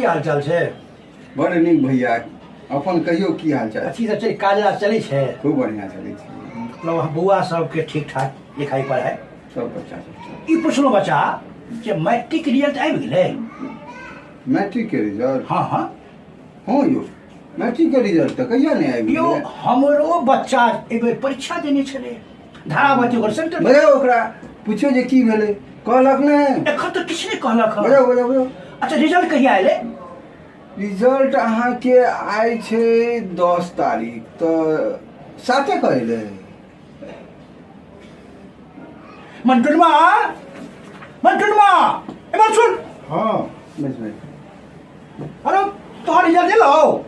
हाल चाल छै? बड़ नीक भैया, अपन कहियौ की हाल चाल? अथी सब चलै, काज राज चलै छै? खूब बढ़िआँ चलै छै। मतलब बौआ सबके ठीक ठाक लिखाइ पढ़ाइ? सब बच्चा सब ठीक। ई पुछलहुँ बच्चा जे मैट्रिक रिजल्ट आबि गेलै? मैट्रिक के रिजल्ट? हँ हँ। हँ यौ, मैट्रिक के रिजल्ट तऽ कहिया नहि आबि यौ गेलै? हमरो बच्चा एहि बेर परीक्षा देने छलै, धारावती ओकर सेंटर। बजाउ ओकरा, पुछियौ जे की भेलै, कहलक नहि? एखन तऽ किछु नहि कहलक हँ। बजाउ बजाउ बजाउ। अच्छा, रिजल्ट कहिया एलै? रिजल्ट अहाँके आइ छै 10 तारीख, तऽ 7 के एलै। मंटुनमा, मंटुनमा, एमहर सुन। हँ बैस बैस। अरे तोहर रिजल्ट एलौ?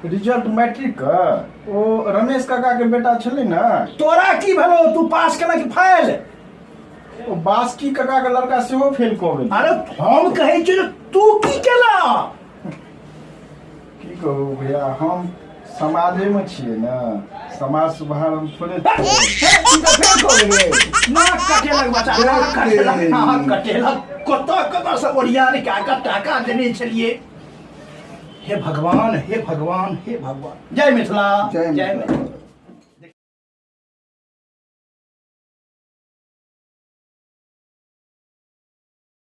रिजल्ट मैट्रिक के? ओ रमेश काका के बेटा छलै ने। तोरा की भेलौ, तू पास केलक कि फेल? ओ बासकी काका के लड़का सेहो फेल कऽ गेल। अरे हम कहै छियौ जे तू की केला? की कहू भैया, हम समाजे में छियै ने, समाज से बाहर हम थोड़े छियै। तू तऽ फेल कऽ गेलै। नाक कटेलक बच्चा, नाक कटेलक, नाक कटेलक। कतऽ कतऽ से ओरियान कए कऽ टाका देने छलियै। हे भगवान, हे भगवान, हे भगवान। जय मिथिला। जय जय मिथिला।